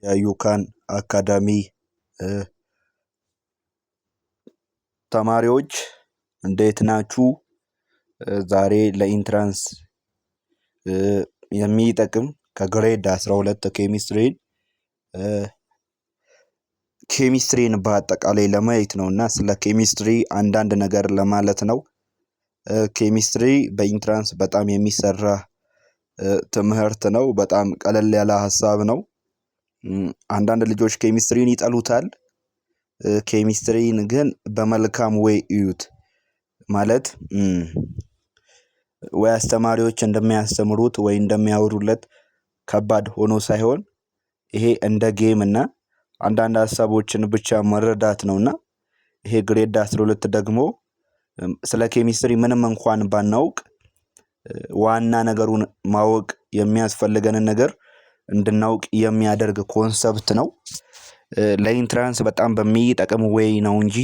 የዩካን አካዳሚ ተማሪዎች፣ እንዴት ናችሁ? ዛሬ ለ entrance የሚጠቅም ከ grade 12 ኬሚስትሪን በአጠቃላይ ለማየት ነው እና ስለ ኬሚስትሪ አንዳንድ ነገር ለማለት ነው። ኬሚስትሪ በ entrance በጣም የሚሰራ ትምህርት ነው። በጣም ቀለል ያለ ሀሳብ ነው። አንዳንድ ልጆች ኬሚስትሪን ይጠሉታል። ኬሚስትሪን ግን በመልካም way እዩት። ማለት ወይ አስተማሪዎች እንደሚያስተምሩት ወይ እንደሚያወሩለት ከባድ ሆኖ ሳይሆን ይሄ እንደ game እና አንዳንድ ሀሳቦችን ብቻ መረዳት ነው። እና ይሄ grade 12 ደግሞ ስለ ኬሚስትሪ ምንም እንኳን ባናውቅ ዋና ነገሩን ማወቅ የሚያስፈልገንን ነገር እንድናውቅ የሚያደርግ concept ነው። ለ entrance በጣም በሚጠቅም way ነው እንጂ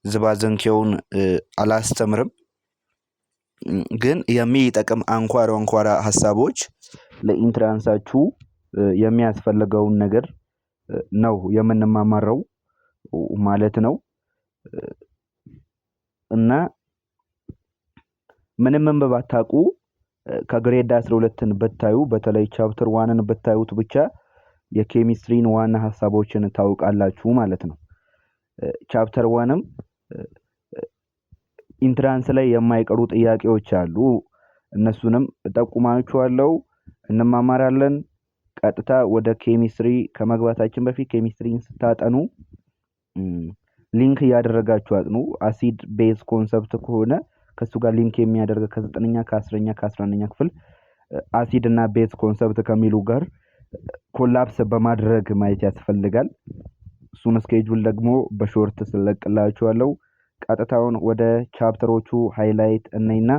ዝባዝንኬውን አላስተምርም። ግን የሚጠቅም አንኳር አንኳር ሀሳቦች ለ entrance ኣችሁ የሚያስፈልገውን ነገር ነው የምንማማረው ማለት ነው። እና ምንም ባታውቁ ከ grade 12ን ብታዩ፣ በተለይ chapter one ን ብታዩት ብቻ የኬሚስትሪን ዋና ሀሳቦችን ታውቃላችሁ ማለት ነው። Chapter one ም entrance ላይ የማይቀሩ ጥያቄዎች አሉ። እነሱንም እጠቁማችኋለሁ። እንማማራለን። ቀጥታ ወደ ኬሚስትሪ ከመግባታችን በፊት ኬሚስትሪን ስታጠኑ link እያደረጋችሁ አጥኑ። Acid base concept ከሆነ ከእሱ ጋር link የሚያደርግ ከዘጠነኛ፣ ከ10ኛ፣ ከ11ኛ ክፍል አሲድ እና base concept ከሚሉ ጋር collapse በማድረግ ማየት ያስፈልጋል። እሱን schedule ደግሞ በ short ስለቅላችኋለሁ። ቀጥታውን ወደ chapter ኦቹ highlight እናይና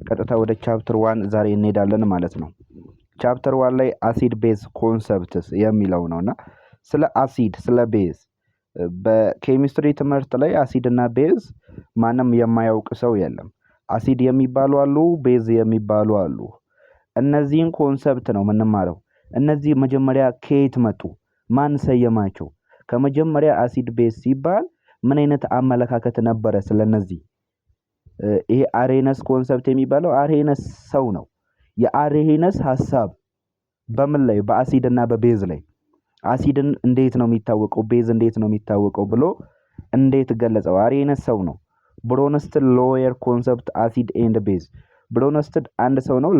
ቀጥታ ወደ chapter one ዛሬ እንሄዳለን ማለት ነው። Chapter one ላይ acid base concepts የሚለው ነው። እና ስለ አሲድ፣ ስለ base፣ በኬሚስትሪ ትምህርት ላይ አሲድ እና base ማንም የማያውቅ ሰው የለም። አሲድ የሚባሉ አሉ፣ base የሚባሉ አሉ። እነዚህን concept ነው የምንማረው። እነዚህ መጀመሪያ ከየት መጡ? ማን ሰየማቸው? ከመጀመሪያ acid base ሲባል ምን አይነት አመለካከት ነበረ ስለነዚህ? ይሄ Arrhenius concept የሚባለው Arrhenius ሰው ነው። የ Arrhenius ሀሳብ በምን ላይ? በአሲድ እና በ base ላይ። አሲድን እንዴት ነው የሚታወቀው? Base እንዴት ነው የሚታወቀው ብሎ እንዴት ገለጸው? Arrhenius ሰው ነው። Bronsted Lowry concept acid and base። Bronsted አንድ ሰው ነው።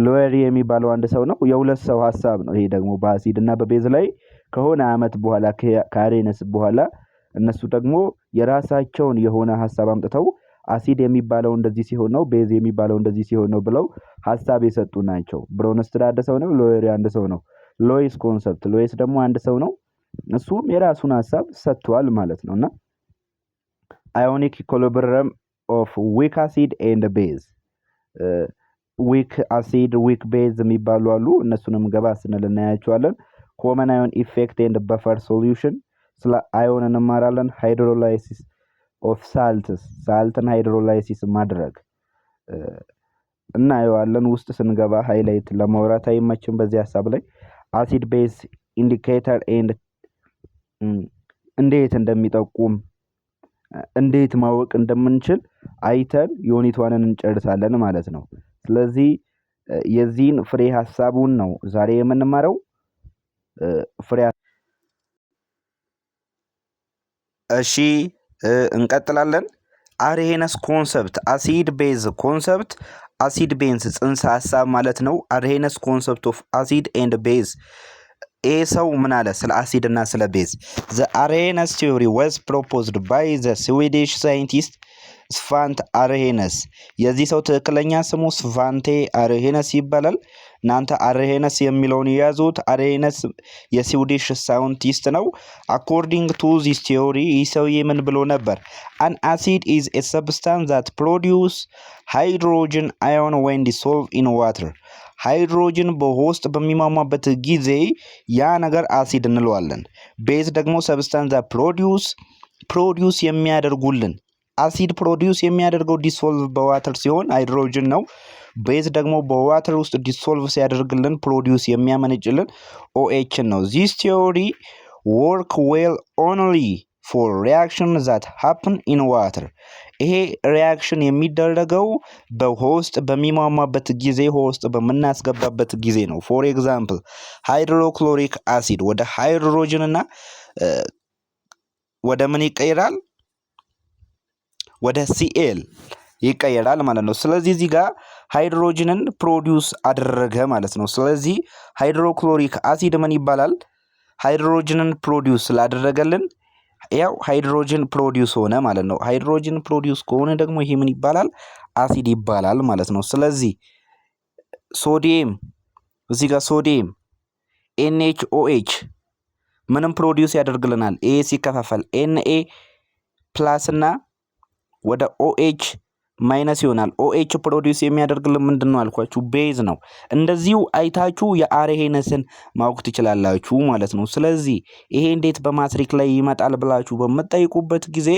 Lowry የሚባለው አንድ ሰው ነው። የሁለት ሰው ሀሳብ ነው። ይሄ ደግሞ በአሲድ እና በ base ላይ ከሆነ አመት በኋላ፣ ከ Arrhenius በኋላ እነሱ ደግሞ የራሳቸውን የሆነ ሀሳብ አምጥተው አሲድ የሚባለው እንደዚህ ሲሆን ነው፣ base የሚባለው እንደዚህ ሲሆን ነው ብለው ሀሳብ የሰጡ ናቸው። Bronsted አንድ ሰው ነው። Lowry አንድ ሰው ነው። Lewis concept፣ Lewis ደግሞ አንድ ሰው ነው። እሱም የራሱን ሀሳብ ሰጥቷል ማለት ነው። እና ionic equilibrium of weak acid and base፣ weak acid፣ weak base የሚባሉ አሉ። እነሱንም ገባ ስንል እናያቸዋለን። Common ion effect and buffer solution፣ ስለ ion እንማራለን። Hydrolysis of salts፣ salt ን hydrolysis ማድረግ እናየዋለን። ውስጥ ስንገባ highlight ለማውራት አይመችም በዚህ ሀሳብ ላይ። Acid base indicator and እንዴት እንደሚጠቁም፣ እንዴት ማወቅ እንደምንችል አይተን unit one ን እንጨርሳለን ማለት ነው። ስለዚህ የዚህን ፍሬ ሀሳቡን ነው ዛሬ የምንማረው። ፍሬ እሺ፣ እንቀጥላለን። Arrhenius concept acid base concept፣ acid base ጽንሰ ሀሳብ ማለት ነው። Arrhenius concept of acid and base። ይህ ሰው ምን አለ ስለ አሲድ እና ስለ base? The Arrhenius theory was proposed by the Swedish scientist Svante Arrhenius። የዚህ ሰው ትክክለኛ ስሙ Svante Arrhenius ይባላል። እናንተ Arrhenius የሚለውን የያዙት። Arrhenius የ Swedish scientist ነው። According to this theory ይህ ሰውዬ ምን ብሎ ነበር? An acid is a substance that produce hydrogen ion when dissolve in water። ሃይድሮጅን በውሃ ውስጥ በሚሟሟበት ጊዜ ያ ነገር አሲድ እንለዋለን። Base ደግሞ substance that produce የሚያደርጉልን፣ acid produce የሚያደርገው dissolve በ water ሲሆን ሃይድሮጅን ነው። Base ደግሞ በ water ውስጥ dissolve ሲያደርግልን produce የሚያመነጭልን OH ን ነው። This theory work well only for reaction that happen in water። ይሄ reaction የሚደረገው በውሃ ውስጥ በሚሟሟበት ጊዜ፣ ውሃ ውስጥ በምናስገባበት ጊዜ ነው። For example, hydrochloric acid ወደ ሃይድሮጅን እና ወደ ምን ይቀየራል? ወደ Cl ይቀየራል ማለት ነው። ስለዚህ እዚህ ጋር hydrogen ን produce አደረገ ማለት ነው። ስለዚህ hydrochloric acid ምን ይባላል? Hydrogen ን produce ስላደረገልን ያው hydrogen produce ሆነ ማለት ነው። Hydrogen produce ከሆነ ደግሞ ይሄ ምን ይባላል? አሲድ ይባላል ማለት ነው። ስለዚህ ሶዲየም እዚህ ጋር sodium NaOH ምንም produce ያደርግልናል። ይሄ ሲከፋፈል Na plus እና ወደ OH minus ይሆናል። OH produce የሚያደርግልን ምንድን ነው አልኳችሁ? Base ነው። እንደዚሁ አይታችሁ የ Arrhenius ን ማወቅ ትችላላችሁ ማለት ነው። ስለዚህ ይሄ እንዴት በማትሪክ ላይ ይመጣል ብላችሁ በምትጠይቁበት ጊዜ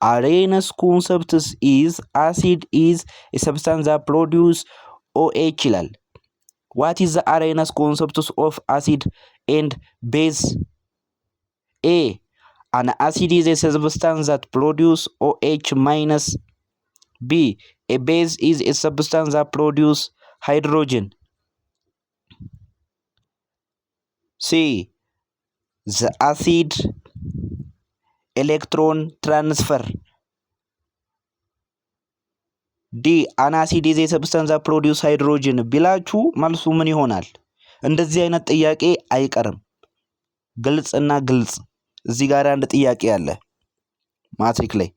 Arrhenius concepts is acid is substance that produce OH ይላል። What is the Arrhenius concepts of acid and base? A, an acid is a substance that produce OH minus. B, a base is a substance that produce hydrogen. C, the acid electron transfer. D, an acid is a substance that produce hydrogen ቢላችሁ መልሱ ምን ይሆናል? እንደዚህ አይነት ጥያቄ አይቀርም። ግልጽና ግልጽ። እዚህ ጋር አንድ ጥያቄ አለ ማትሪክ ላይ።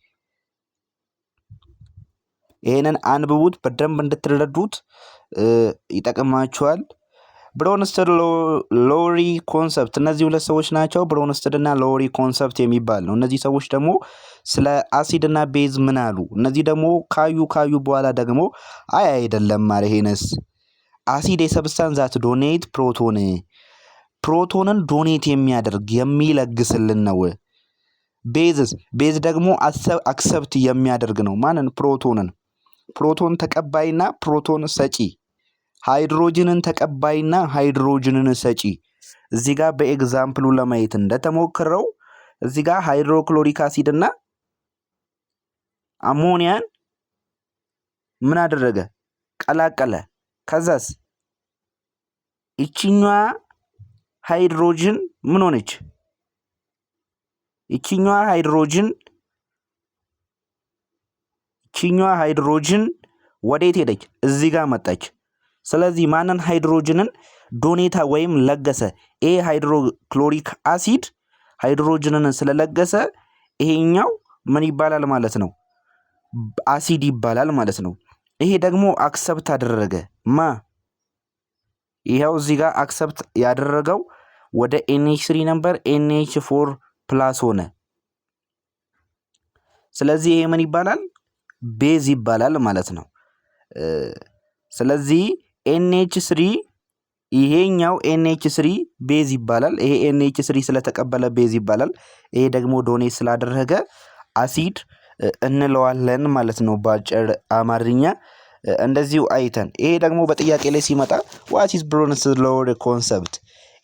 ይሄንን አንብቡት፣ በደንብ እንድትረዱት ይጠቅማችኋል። Bronsted Lowry concept፣ እነዚህ ሁለት ሰዎች ናቸው። Bronsted እና Lowry concept የሚባል ነው። እነዚህ ሰዎች ደግሞ ስለ አሲድ እና base ምን አሉ? እነዚህ ደግሞ ካዩ ካዩ በኋላ ደግሞ አይ አይደለም Arrhenius acid የ substance that donate proton፣ proton ን donate የሚያደርግ የሚለግስልን ነው። Base base ደግሞ accept የሚያደርግ ነው። ማንን? ፕሮቶንን። ፕሮቶን ተቀባይና ፕሮቶን ሰጪ፣ ሃይድሮጅንን ተቀባይና ሃይድሮጅንን ሰጪ። እዚህ ጋር በ example ኡ ለማየት እንደተሞከረው እዚህ ጋር hydrochloric acid እና አሞኒያን ምን አደረገ? ቀላቀለ። ከዛስ ይችኛዋ ሃይድሮጅን ምን ሆነች? ይችኛዋ ሃይድሮጅን ወዴት ሄደች? እዚህ ጋር መጣች። ስለዚህ ማንን? Hydrogen ን donate ወይም ለገሰ። ይሄ hydrochloric acid hydrogen ን ስለለገሰ ይሄኛው ምን ይባላል ማለት ነው? አሲድ ይባላል ማለት ነው። ይሄ ደግሞ accept አደረገ ማ ይኸው እዚህ ጋር accept ያደረገው ወደ NH3 ነበር፣ NH4 plus ሆነ። ስለዚህ ይሄ ምን ይባላል? Base ይባላል ማለት ነው። ስለዚህ NH3፣ ይሄኛው NH3 base ይባላል። ይሄ NH3 ስለተቀበለ base ይባላል። ይሄ ደግሞ donate ስላደረገ አሲድ እንለዋለን ማለት ነው በአጭር አማርኛ። እንደዚሁ አይተን ይሄ ደግሞ በጥያቄ ላይ ሲመጣ what is Bronsted Lowry concept?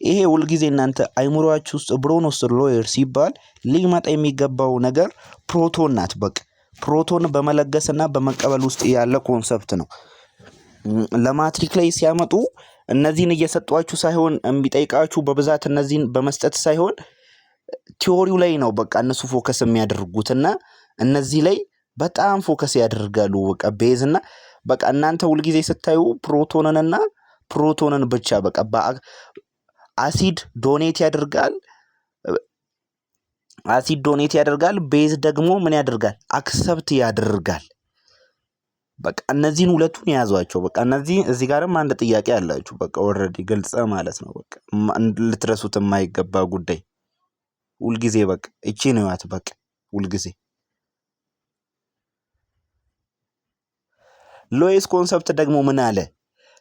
ይሄ ሁልጊዜ እናንተ አይምሯችሁ ውስጥ Bronsted Lowry ሲባል ሊመጣ የሚገባው ነገር ፕሮቶን ናት። በቃ ፕሮቶን በመለገስና በመቀበል ውስጥ ያለ concept ነው። ለማትሪክ ላይ ሲያመጡ እነዚህን እየሰጧችሁ ሳይሆን የሚጠይቃችሁ በብዛት እነዚህን በመስጠት ሳይሆን theory ው ላይ ነው በቃ እነሱ focus የሚያደርጉት እና እነዚህ ላይ በጣም focus ያደርጋሉ። በቃ base እና በቃ እናንተ ሁልጊዜ ስታዩ ፕሮቶንንና ፕሮቶንን ብቻ፣ በቃ acid donate ያደርጋል፣ acid donate ያደርጋል። Base ደግሞ ምን ያደርጋል? Accept ያደርጋል። በቃ እነዚህን ሁለቱን የያዟቸው። በቃ እነዚህ እዚህ ጋርም አንድ ጥያቄ አላችሁ። በቃ already ግልጽ ማለት ነው። በቃ ልትረሱት የማይገባ ጉዳይ ሁልጊዜ በቃ እቺ ነው ያት በቃ ሁልጊዜ። Lewis concept ደግሞ ምን አለ?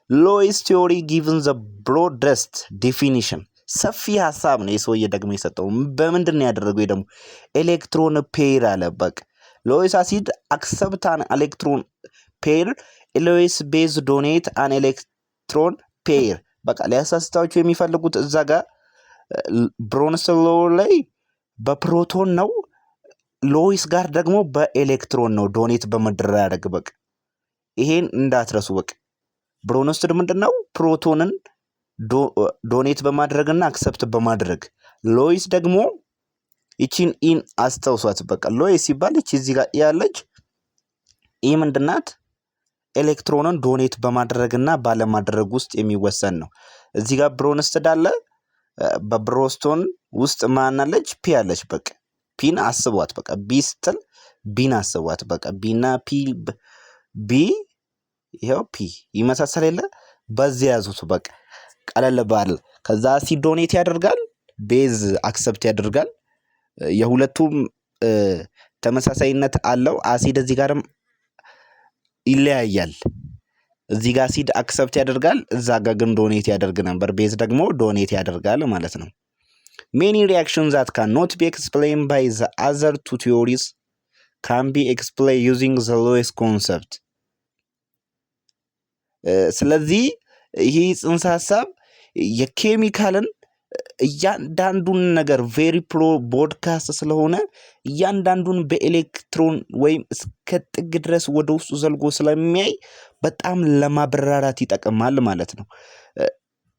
Lewis theory given the broadest definition፣ ሰፊ ሀሳብ ነው የሰውዬ ደግሞ የሰጠው። በምንድን ነው ያደረገው? ደግሞ electron pair አለ። በቃ Lewis acid accept an electron pair Lewis base donate an electron pair። በቃ ሊያሳስታችሁ የሚፈልጉት እዛ ጋር Bronsted ላይ በፕሮቶን ነው፣ Lewis ጋር ደግሞ በኤሌክትሮን ነው donate በመደራረግ። በቃ ይሄን እንዳትረሱ። በቃ Bronsted ምንድን ነው? ፕሮቶንን donate በማድረግና accept በማድረግ። Lewis ደግሞ ይቺን E ን አስታውሷት። በቃ Lewis ሲባል ይቺ እዚህ ጋር ያለች E ምንድናት? ኤሌክትሮንን donate በማድረግና ባለማድረግ ውስጥ የሚወሰን ነው። እዚህ ጋር Bronsted አለ። በ Bronsted ውስጥ ማን አለች? P አለች። በቃ P ን አስቧት። በቃ B ስትል B ን አስቧት። በቃ B ና P፣ B ይኸው P ይመሳሰል የለ፣ በዚህ ያዙት። በቃ ቀለል ባል። ከዛ አሲድ donate ያደርጋል፣ base accept ያደርጋል። የሁለቱም ተመሳሳይነት አለው። አሲድ እዚህ ጋርም ይለያያል። እዚህ ጋር አሲድ accept ያደርጋል፣ እዛ ጋር ግን donate ያደርግ ነበር። Base ደግሞ donate ያደርጋል ማለት ነው። ሜኒ ሪያክሽን ዛት ካን ኖት ቢ ኤክስፕሌን ባይ ዘ አዘር ቱ ቲዮሪስ ካን ቢ ኤክስፕሌን ዩዚንግ ዘ ሉዊስ concept። ስለዚህ ይህ ጽንሰ ሀሳብ የኬሚካልን እያንዳንዱን ነገር very broadcast ስለሆነ እያንዳንዱን በኤሌክትሮን ወይም እስከ ጥግ ድረስ ወደ ውስጡ ዘልጎ ስለሚያይ በጣም ለማብራራት ይጠቅማል ማለት ነው።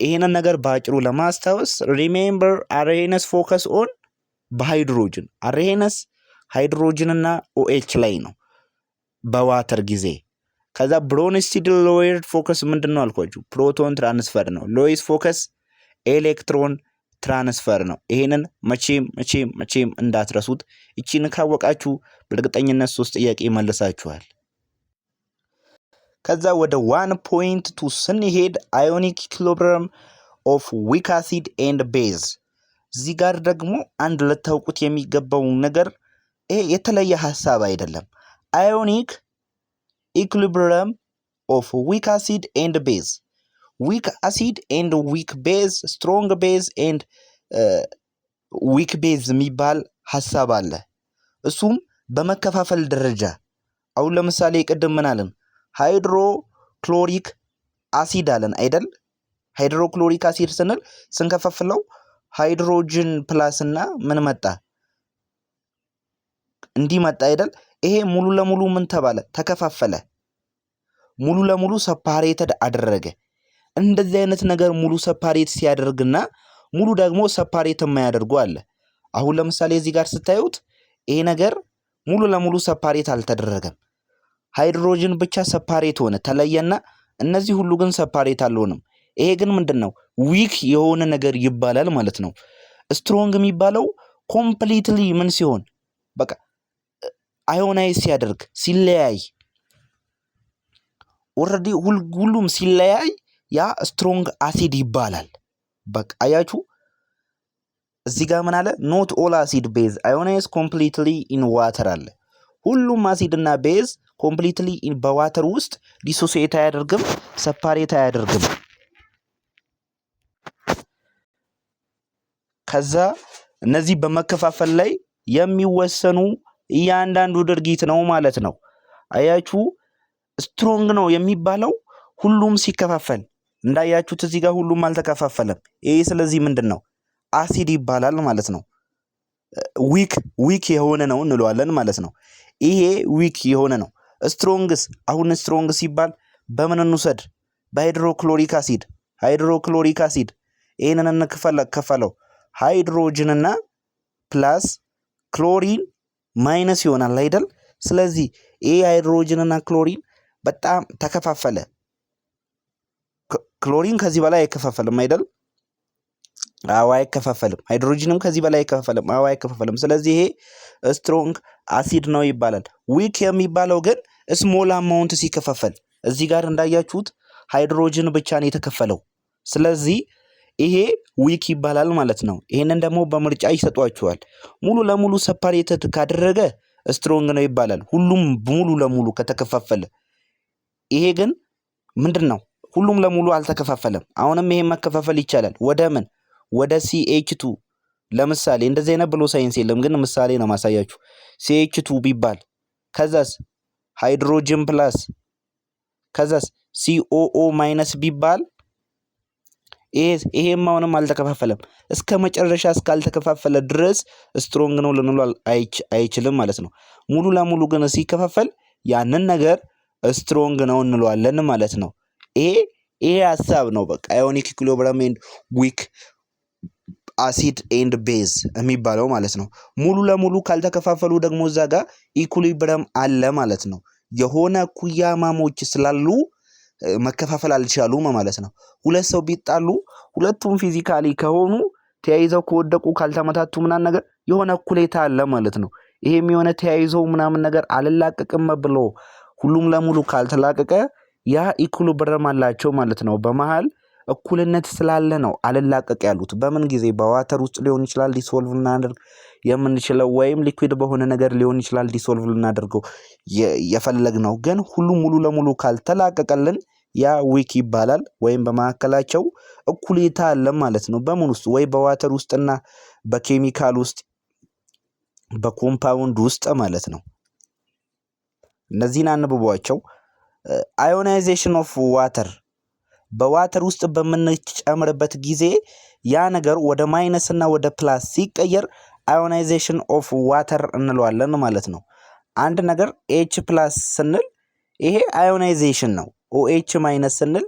ይሄንን ነገር በአጭሩ ለማስታወስ remember Arrhenius focus on በ hydrogen፣ Arrhenius hydrogen እና OH ላይ ነው በ water ጊዜ። ከዛ Bronsted Lowry focus ምንድን ነው አልኳችሁ? Proton transfer ነው። Lewis focus electron transfer ነው። ይሄንን መቼም መቼም መቼም እንዳትረሱት። ይቺን ካወቃችሁ በእርግጠኝነት ሶስት ጥያቄ መልሳችኋል። ከዛ ወደ 1.2 ስንሄድ ionic equilibrium of weak acid and base። እዚህ ጋር ደግሞ አንድ ልታውቁት የሚገባው ነገር ይሄ የተለየ ሀሳብ አይደለም። Ionic equilibrium of weak acid and base፣ weak acid and weak base፣ strong base and weak base የሚባል ሀሳብ አለ። እሱም በመከፋፈል ደረጃ አሁን ለምሳሌ ቅድም ምን አለን? Hydrochloric acid አለን አይደል? Hydrochloric acid ስንል ስንከፋፍለው hydrogen plus እና ምን መጣ? እንዲህ መጣ አይደል? ይሄ ሙሉ ለሙሉ ምን ተባለ? ተከፋፈለ። ሙሉ ለሙሉ separated አደረገ። እንደዚህ አይነት ነገር ሙሉ separate ሲያደርግና ሙሉ ደግሞ separate የማያደርጉ አለ። አሁን ለምሳሌ እዚህ ጋር ስታዩት ይሄ ነገር ሙሉ ለሙሉ separate አልተደረገም። ሃይድሮጅን ብቻ separate ሆነ፣ ተለየና እነዚህ ሁሉ ግን separate አልሆንም። ይሄ ግን ምንድን ነው? Weak የሆነ ነገር ይባላል ማለት ነው። Strong የሚባለው completely ምን ሲሆን፣ በቃ ionize ሲያደርግ፣ ሲለያይ፣ already ሁሉም ሲለያይ ያ strong acid ይባላል። በቃ አያችሁ፣ እዚህ ጋር ምን አለ? Not all acid base ionize completely in water አለ። ሁሉም አሲድ እና base completely በ water ውስጥ dissociate አያደርግም፣ separate አያደርግም። ከዛ እነዚህ በመከፋፈል ላይ የሚወሰኑ እያንዳንዱ ድርጊት ነው ማለት ነው። አያችሁ፣ strong ነው የሚባለው ሁሉም ሲከፋፈል፣ እንዳያችሁት እዚህ ጋር ሁሉም አልተከፋፈለም። ይሄ ስለዚህ ምንድን ነው? አሲድ ይባላል ማለት ነው። Weak የሆነ ነው እንለዋለን ማለት ነው። ይሄ weak የሆነ ነው። Strong ስ፣ አሁን strong ሲባል በምን እንውሰድ? በ hydrochloric acid። Hydrochloric acid ይህንን እንክፈለው፣ ሃይድሮጅን እና plus chlorine minus ይሆናል አይደል? ስለዚህ ይሄ ሃይድሮጅን እና ክሎሪን በጣም ተከፋፈለ። ክሎሪን ከዚህ በላይ አይከፋፈልም አይደል? አዎ፣ አይከፋፈልም። ሃይድሮጅንም ከዚህ በላይ አይከፋፈልም። አዎ፣ አይከፋፈልም። ስለዚህ ይሄ strong acid ነው ይባላል። Weak የሚባለው ግን small amount ሲከፋፈል፣ እዚህ ጋር እንዳያችሁት ሃይድሮጅን ብቻ ነው የተከፈለው። ስለዚህ ይሄ weak ይባላል ማለት ነው። ይሄንን ደግሞ በምርጫ ይሰጧችኋል። ሙሉ ለሙሉ separated ካደረገ strong ነው ይባላል። ሁሉም ሙሉ ለሙሉ ከተከፋፈለ። ይሄ ግን ምንድን ነው? ሁሉም ለሙሉ አልተከፋፈለም። አሁንም ይሄን መከፋፈል ይቻላል። ወደ ምን? ወደ CH2። ለምሳሌ እንደዚህ አይነት ብሎ ሳይንስ የለም፣ ግን ምሳሌ ነው ማሳያችሁ። CH2 ቢባል ከዛስ hydrogen plus ከዛስ COO minus ቢባል ይሄም አሁንም አልተከፋፈለም። እስከ መጨረሻ እስካልተከፋፈለ ድረስ strong ነው ልንለው አይችልም ማለት ነው። ሙሉ ለሙሉ ግን ሲከፋፈል ያንን ነገር strong ነው እንለዋለን ማለት ነው። ይሄ ሀሳብ ነው በቃ ionic equilibrium and weak acid and base የሚባለው ማለት ነው። ሙሉ ለሙሉ ካልተከፋፈሉ ደግሞ እዛ ጋር equilibrium አለ ማለት ነው። የሆነ እኩያማሞች ስላሉ መከፋፈል አልቻሉም ማለት ነው። ሁለት ሰው ቢጣሉ ሁለቱም physically ከሆኑ፣ ተያይዘው ከወደቁ፣ ካልተመታቱ ምናምን ነገር የሆነ እኩሌታ አለ ማለት ነው። ይሄም የሆነ ተያይዘው ምናምን ነገር አልላቀቅም ብሎ ሁሉም ለሙሉ ካልተላቀቀ ያ equilibrium አላቸው ማለት ነው። በመሃል እኩልነት ስላለ ነው አልላቀቅ ያሉት። በምን ጊዜ? በ water ውስጥ ሊሆን ይችላል dissolve ልናደርግ የምንችለው ወይም liquid በሆነ ነገር ሊሆን ይችላል dissolve ልናደርገው የፈለግነው፣ ግን ሁሉም ሙሉ ለሙሉ ካልተላቀቀልን ያ weak ይባላል። ወይም በመካከላቸው እኩሌታ አለ ማለት ነው። በምን ውስጥ? ወይ በ water ውስጥና በኬሚካል ውስጥ፣ በ compound ውስጥ ማለት ነው። እነዚህን አንብቧቸው። Ionization of water፣ በ water ውስጥ በምንጨምርበት ጊዜ ያ ነገር ወደ minus እና ወደ plus ሲቀየር ionization of water እንለዋለን ማለት ነው። አንድ ነገር H plus ስንል ይሄ ionization ነው። OH minus ስንል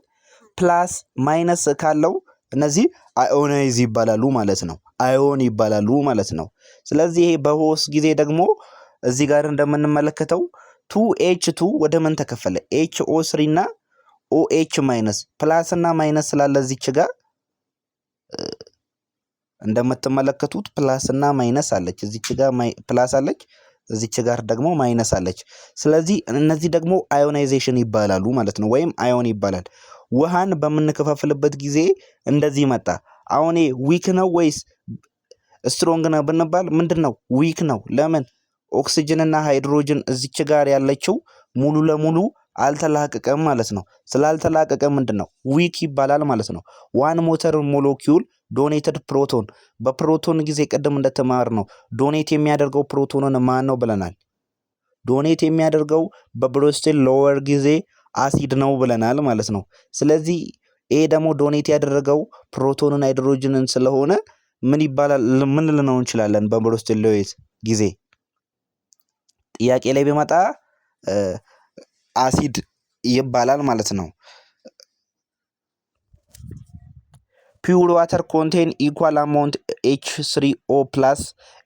plus minus ካለው እነዚህ ionize ይባላሉ ማለት ነው። Ion ይባላሉ ማለት ነው። ስለዚህ ይሄ በሆስ ጊዜ ደግሞ እዚህ ጋር እንደምንመለከተው 2H2 ወደ ምን ተከፈለ? HO3 እና OH minus፣ plus እና minus ስላለ እዚች ጋር እንደምትመለከቱት plus እና minus አለች። እዚች ጋር plus አለች፣ እዚች ጋር ደግሞ minus አለች። ስለዚህ እነዚህ ደግሞ ionization ይባላሉ ማለት ነው፣ ወይም ion ይባላል። ውሃን በምንከፋፍልበት ጊዜ እንደዚህ መጣ። አሁን weak ነው ወይስ strong ነው ብንባል ምንድን ነው? Weak ነው። ለምን? ኦክሲጅን እና ሃይድሮጅን እዚች ጋር ያለችው ሙሉ ለሙሉ አልተላቀቀም ማለት ነው። ስላልተላቀቀ ምንድን ነው? Weak ይባላል ማለት ነው። One water molecule donated proton፣ በ ፕሮቶን ጊዜ ቅድም እንደተማርነው donate የሚያደርገው ፕሮቶንን ማን ነው ብለናል። Donate የሚያደርገው በ Bronsted Lowry ጊዜ አሲድ ነው ብለናል ማለት ነው። ስለዚህ ይሄ ደግሞ donate ያደረገው ፕሮቶንን ሃይድሮጅንን ስለሆነ ምን ይባላል? ምን ልንለው እንችላለን? በ Bronsted Lowry ጊዜ ጥያቄ ላይ ቢመጣ አሲድ ይባላል ማለት ነው። Pure water contain equal amount H3O plus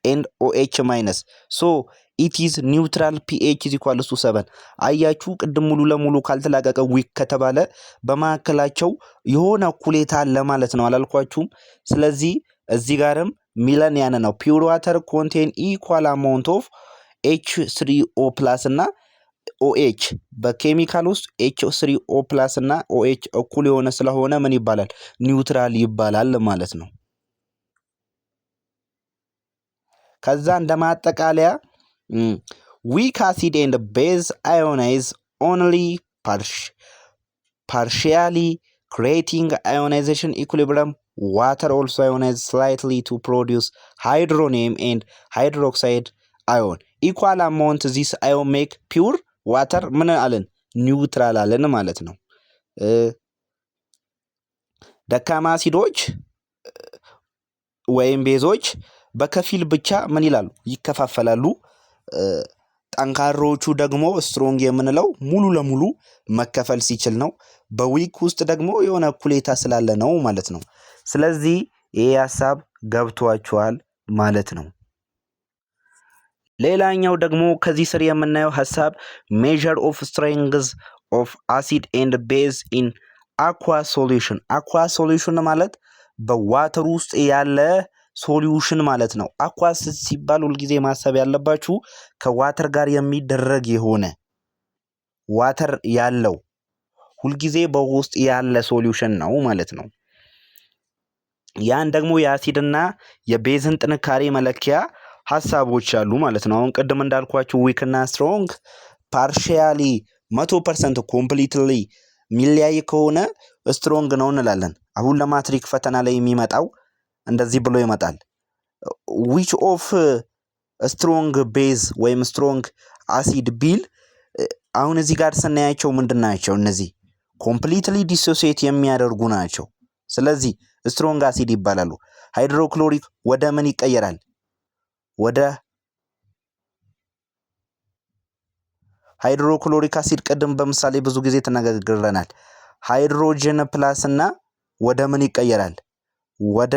and OH minus, so it is neutral, pH is equal to 7። አያችሁ፣ ቅድም ሙሉ ለሙሉ ካልተላቀቀ weak ከተባለ በመካከላቸው የሆነ እኩሌታ አለ ማለት ነው፣ አላልኳችሁም? ስለዚህ እዚህ ጋርም ሚለን ያን ነው። Pure water contain equal amount of H3O plus እና OH፣ በኬሚካል ውስጥ H3O plus እና OH እኩል የሆነ ስለሆነ ምን ይባላል? Neutral ይባላል ማለት ነው። ከዛ እንደ ማጠቃለያ weak acid and base ionize only partially, creating ionization equilibrium. Water also ionize slightly to produce hydronium and hydroxide ion. Equal amount this ion make pure water ምን አለን? Neutral አለን ማለት ነው። ደካማ አሲዶች ወይም ቤዞች በከፊል ብቻ ምን ይላሉ? ይከፋፈላሉ። ጠንካሮቹ ደግሞ strong የምንለው ሙሉ ለሙሉ መከፈል ሲችል ነው። በ weak ውስጥ ደግሞ የሆነ እኩሌታ ስላለ ነው ማለት ነው። ስለዚህ ይሄ ሀሳብ ገብቷችኋል ማለት ነው። ሌላኛው ደግሞ ከዚህ ስር የምናየው ሀሳብ measure of strength of acid and base in aqua solution። Aqua solution ማለት በ water ውስጥ ያለ solution ማለት ነው። Aqua ሲባል ሁልጊዜ ማሰብ ያለባችሁ ከ water ጋር የሚደረግ የሆነ water ያለው፣ ሁልጊዜ በውስጥ ያለ solution ነው ማለት ነው። ያን ደግሞ የአሲድና የ base ን ጥንካሬ መለኪያ ሀሳቦች አሉ ማለት ነው። አሁን ቅድም እንዳልኳችሁ weak እና strong partially 100% completely የሚለያይ ከሆነ strong ነው እንላለን። አሁን ለማትሪክ ፈተና ላይ የሚመጣው እንደዚህ ብሎ ይመጣል። Which of strong base ወይም strong acid ቢል አሁን እዚህ ጋር ስናያቸው ምንድን ናቸው? እነዚህ completely dissociate የሚያደርጉ ናቸው። ስለዚህ strong acid ይባላሉ። Hydrochloric ወደ ምን ይቀየራል? ወደ hydrochloric acid ቅድም በምሳሌ ብዙ ጊዜ ተነጋግረናል። Hydrogen plus እና ወደ ምን ይቀየራል? ወደ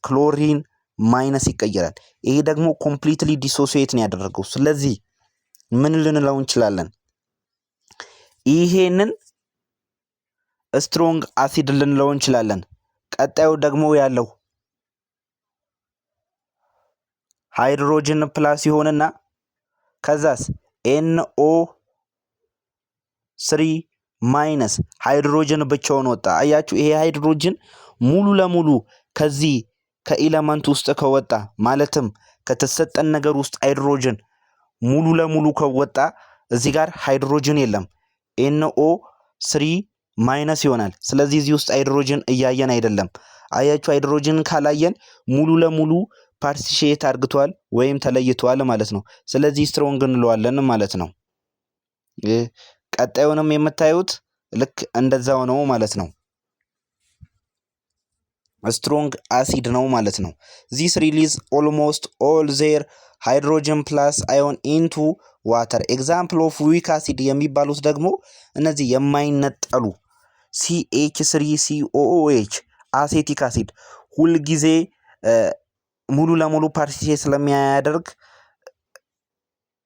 chlorine minus ይቀየራል። ይሄ ደግሞ completely dissociate ነው ያደረገው። ስለዚህ ምን ልንለው እንችላለን? ይሄንን strong acid ልንለው እንችላለን። ቀጣዩ ደግሞ ያለው hydrogen plus ይሆንና ከዛስ NO3 minus hydrogen ብቻውን ወጣ። አያችሁ፣ ይሄ ሃይድሮጅን ሙሉ ለሙሉ ከዚህ ከ element ውስጥ ከወጣ፣ ማለትም ከተሰጠን ነገር ውስጥ ሃይድሮጅን ሙሉ ለሙሉ ከወጣ እዚህ ጋር ሃይድሮጅን የለም፣ NO3 minus ይሆናል። ስለዚህ እዚህ ውስጥ ሃይድሮጅን እያየን አይደለም። አያችሁ፣ ሃይድሮጅን ካላየን ሙሉ ለሙሉ partition አድርጓል ወይም ተለይቷል ማለት ነው። ስለዚህ strong እንለዋለን ማለት ነው። ቀጣዩንም የምታዩት ልክ እንደዛው ነው ማለት ነው። Strong acid ነው ማለት ነው። This release almost all their hydrogen plus ion into water። Example of weak acid የሚባሉት ደግሞ እነዚህ የማይነጠሉ CH3COOH acetic acid ሁልጊዜ ሙሉ ለሙሉ partition ስለሚያደርግ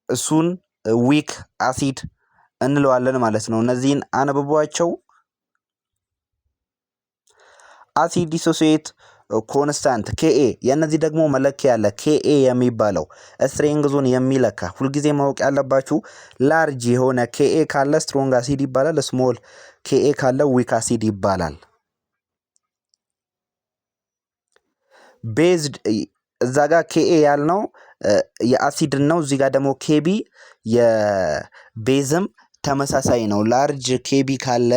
እሱን weak acid እንለዋለን ማለት ነው። እነዚህን አንብቧቸው። Acid dissociate constant Ka፣ የእነዚህ ደግሞ መለኪያ ያለ Ka የሚባለው strength ኡን የሚለካ። ሁልጊዜ ማወቅ ያለባችሁ large የሆነ Ka ካለ strong acid ይባላል። Small Ka ካለ weak acid ይባላል። Based እዛ ጋር Ka ያልነው የአሲድን ነው። እዚህ ጋር ደግሞ Kb የ base ም ተመሳሳይ ነው። Large Kb ካለ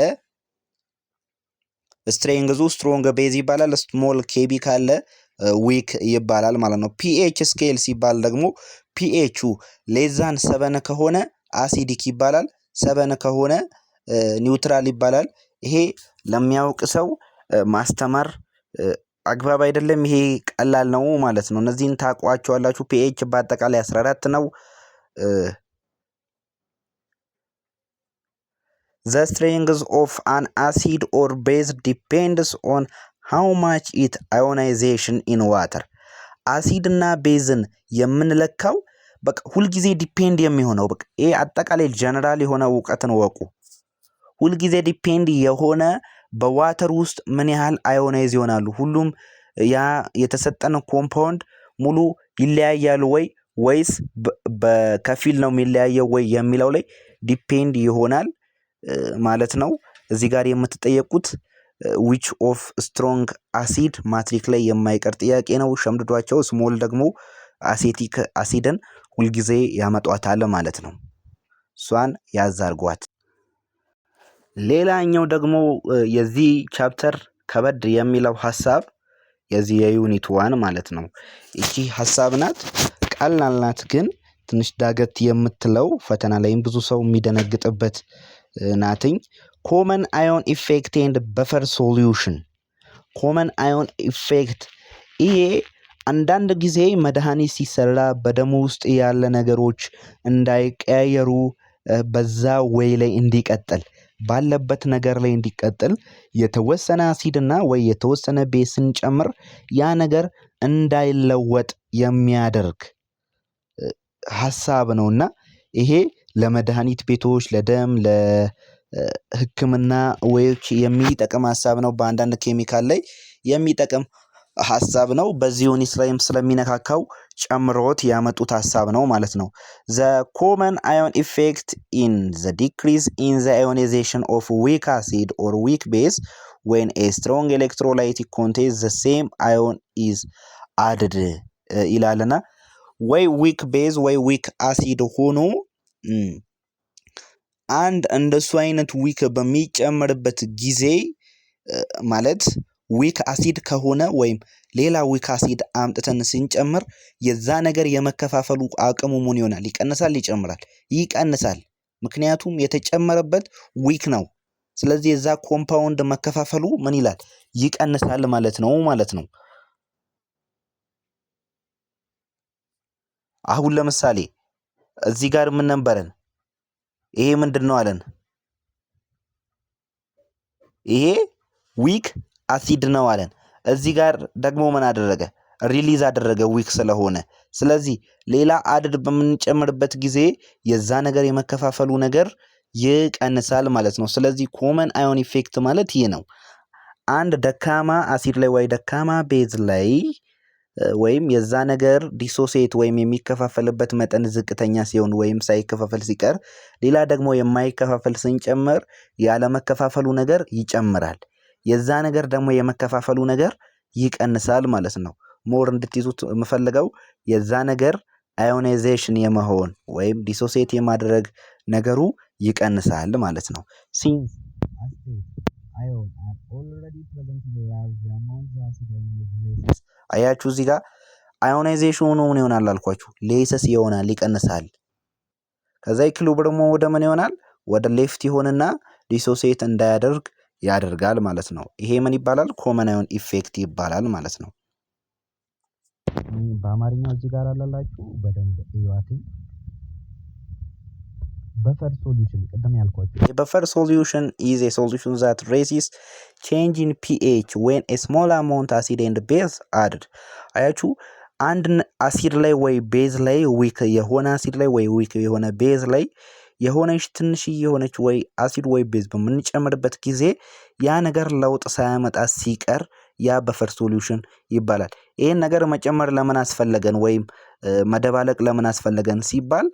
strength ኡ strong base ይባላል። Small Kb ካለ weak ይባላል ማለት ነው። pH scale ሲባል ደግሞ pH ኡ less than 7 ከሆነ acidic ይባላል። 7 ከሆነ neutral ይባላል። ይሄ ለሚያውቅ ሰው ማስተማር አግባብ አይደለም። ይሄ ቀላል ነው ማለት ነው። እነዚህን ታውቋቸዋላችሁ። pH በአጠቃላይ 14 ነው። The strength of an acid or base depends on how much it ionization in water። አሲድ እና base ን የምንለካው በቃ ሁልጊዜ depend የሚሆነው፣ በቃ ይሄ አጠቃላይ ጀነራል የሆነ እውቀትን ወቁ። ሁልጊዜ depend የሆነ በ water ውስጥ ምን ያህል ionize ይሆናሉ፣ ሁሉም ያ የተሰጠን compound ሙሉ ይለያያሉ ወይ ወይስ በከፊል ነው የሚለያየው ወይ የሚለው ላይ depend ይሆናል ማለት ነው። እዚህ ጋር የምትጠየቁት which of strong acid ማትሪክ ላይ የማይቀር ጥያቄ ነው። ሸምድዷቸው። Small ደግሞ acetic acid ን ሁልጊዜ ያመጧታል ማለት ነው። እሷን ያዝ አርጓት። ሌላኛው ደግሞ የዚህ chapter ከበድ የሚለው ሀሳብ የዚህ የ unit 1 ማለት ነው። ይቺ ሀሳብ ናት፣ ቀላል ናት፣ ግን ትንሽ ዳገት የምትለው ፈተና ላይም ብዙ ሰው የሚደነግጥበት ናትኝ። Common ion effect and buffer solution። Common ion effect ይሄ አንዳንድ ጊዜ መድኃኒት ሲሰራ በደሙ ውስጥ ያለ ነገሮች እንዳይቀያየሩ፣ በዛ way ላይ እንዲቀጥል፣ ባለበት ነገር ላይ እንዲቀጥል የተወሰነ አሲድና ወይ የተወሰነ base ስንጨምር ያ ነገር እንዳይለወጥ የሚያደርግ ሀሳብ ነውና ይሄ ለመድኃኒት ቤቶች፣ ለደም፣ ለሕክምና ወዮች የሚጠቅም ሀሳብ ነው። በአንዳንድ ኬሚካል ላይ የሚጠቅም ሀሳብ ነው። በዚህ unit ላይም ስለሚነካካው ጨምሮት ያመጡት ሀሳብ ነው ማለት ነው። The common ion effect in the decrease in the ionization of weak acid or weak base when a strong electrolyte contains the same ion is added ይላልና ወይ weak base ወይ weak acid ሆኖ አንድ እንደሱ አይነት weak በሚጨመርበት ጊዜ፣ ማለት weak acid ከሆነ ወይም ሌላ weak acid አምጥተን ስንጨምር የዛ ነገር የመከፋፈሉ አቅሙ ምን ይሆናል? ይቀንሳል? ይጨምራል? ይቀንሳል። ምክንያቱም የተጨመረበት weak ነው። ስለዚህ የዛ compound መከፋፈሉ ምን ይላል? ይቀንሳል ማለት ነው። አሁን ለምሳሌ እዚህ ጋር ምን ነበረን? ይሄ ምንድን ነው አለን? ይሄ weak acid ነው አለን። እዚህ ጋር ደግሞ ምን አደረገ? Release አደረገ weak ስለሆነ። ስለዚህ ሌላ add በምንጨምርበት ጊዜ የዛ ነገር የመከፋፈሉ ነገር ይቀንሳል ማለት ነው። ስለዚህ common ion effect ማለት ይህ ነው። አንድ ደካማ አሲድ ላይ ወይ ደካማ base ላይ ወይም የዛ ነገር dissociate ወይም የሚከፋፈልበት መጠን ዝቅተኛ ሲሆን ወይም ሳይከፋፈል ሲቀር፣ ሌላ ደግሞ የማይከፋፈል ስንጨምር ያለመከፋፈሉ ነገር ይጨምራል። የዛ ነገር ደግሞ የመከፋፈሉ ነገር ይቀንሳል ማለት ነው። More እንድትይዙት የምፈልገው የዛ ነገር ionization የመሆን ወይም dissociate የማድረግ ነገሩ ይቀንሳል ማለት ነው። Since ion are already present in large amount, acid ion, አያችሁ፣ እዚህ ጋር ionization ኑ ምን ይሆናል አልኳችሁ? Less ይሆናል፣ ይቀንሳል። ከዛ equilibrium ኡ ወደ ምን ይሆናል? ወደ left ይሆንና dissociate እንዳያደርግ ያደርጋል ማለት ነው። ይሄ ምን ይባላል? Common ion effect ይባላል ማለት ነው። በአማርኛው እዚህ ጋር አለላችሁ፣ በደንብ እዩዋትኝ። Buffer solution ቅድም ያልኳችሁ የ buffer solution is a solution that resist change in pH when a small amount acid and base added። አያችሁ፣ አንድ አሲድ ላይ ወይ base ላይ፣ weak የሆነ አሲድ ላይ ወይ weak የሆነ base ላይ የሆነች ትንሽዬ የሆነች ወይ አሲድ ወይ base በምንጨምርበት ጊዜ ያ ነገር ለውጥ ሳያመጣ ሲቀር ያ buffer solution ይባላል። ይህን ነገር መጨመር ለምን አስፈለገን ወይም መደባለቅ ለምን አስፈለገን ሲባል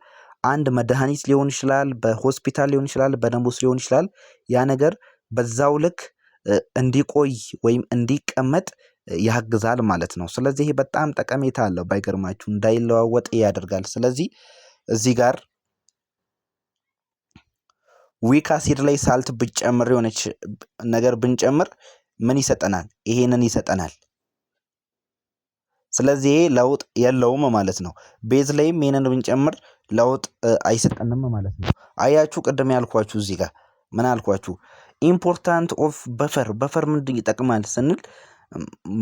አንድ መድኃኒት ሊሆን ይችላል፣ በሆስፒታል ሊሆን ይችላል፣ በደም ውስጥ ሊሆን ይችላል። ያ ነገር በዛው ልክ እንዲቆይ ወይም እንዲቀመጥ ያግዛል ማለት ነው። ስለዚህ ይሄ በጣም ጠቀሜታ አለው፣ ባይገርማችሁ እንዳይለዋወጥ ያደርጋል። ስለዚህ እዚህ ጋር weak acid ላይ salt ብጨምር፣ የሆነች ነገር ብንጨምር ምን ይሰጠናል? ይሄንን ይሰጠናል። ስለዚህ ይሄ ለውጥ የለውም ማለት ነው። Base ላይም ይሄንን ብንጨምር ለውጥ አይሰጠንም ማለት ነው። አያችሁ፣ ቅድም ያልኳችሁ እዚህ ጋር ምን አልኳችሁ? Important of buffer፣ buffer ምንድን ይጠቅማል ስንል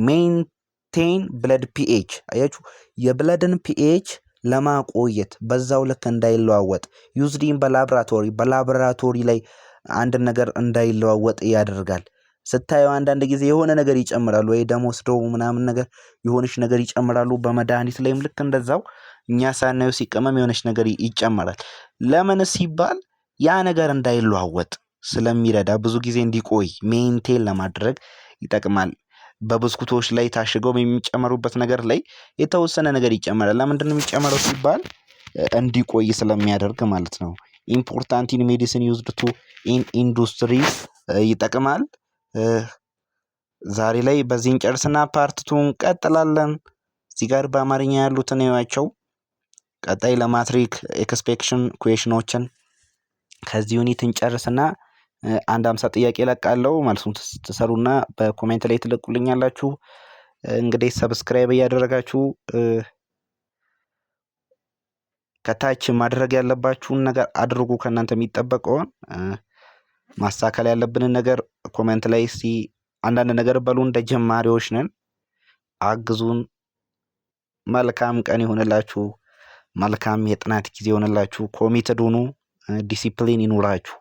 maintain blood pH፣ አያችሁ፣ የ blood ን pH ለማቆየት፣ በዛው ልክ እንዳይለዋወጥ፣ used in በላብራቶሪ፣ በላብራቶሪ ላይ አንድ ነገር እንዳይለዋወጥ ያደርጋል። ስታየው አንዳንድ ጊዜ የሆነ ነገር ይጨምራሉ ወይ ደም ወስደው ምናምን ነገር የሆነች ነገር ይጨምራሉ። በመድኃኒት ላይም ልክ እንደዛው እኛ ሳናየው ሲቀመም የሆነች ነገር ይጨመራል። ለምን ሲባል ያ ነገር እንዳይለዋወጥ ስለሚረዳ፣ ብዙ ጊዜ እንዲቆይ maintain ለማድረግ ይጠቅማል። በብስኩቶች ላይ ታሽገው የሚጨመሩበት ነገር ላይ የተወሰነ ነገር ይጨመራል። ለምንድነው የሚጨመረው ሲባል እንዲቆይ ስለሚያደርግ ማለት ነው። Important in medicine, used to in industry ይጠቅማል። ዛሬ ላይ በዚህ እንጨርስና part two እንቀጥላለን። እዚህ ጋር በአማርኛ ያሉትን እዩዋቸው። ቀጣይ ለማትሪክ expectation question ኦችን ከዚህ unit እንጨርስና አንድ 50 ጥያቄ እለቃለሁ። መልሱን ትሰሩና በ comment ላይ ትለቁልኛላችሁ። እንግዲህ subscribe እያደረጋችሁ ከታች ማድረግ ያለባችሁን ነገር አድርጉ። ከእናንተ የሚጠበቀውን፣ ማስተካከል ያለብንን ነገር comment ላይ እስቲ አንዳንድ ነገር በሉ። እንደ ጀማሪዎች ነን፣ አግዙን። መልካም ቀን ይሁንላችሁ። መልካም የጥናት ጊዜ ይሁንላችሁ። Committed ሁኑ። ዲሲፕሊን ይኑራችሁ።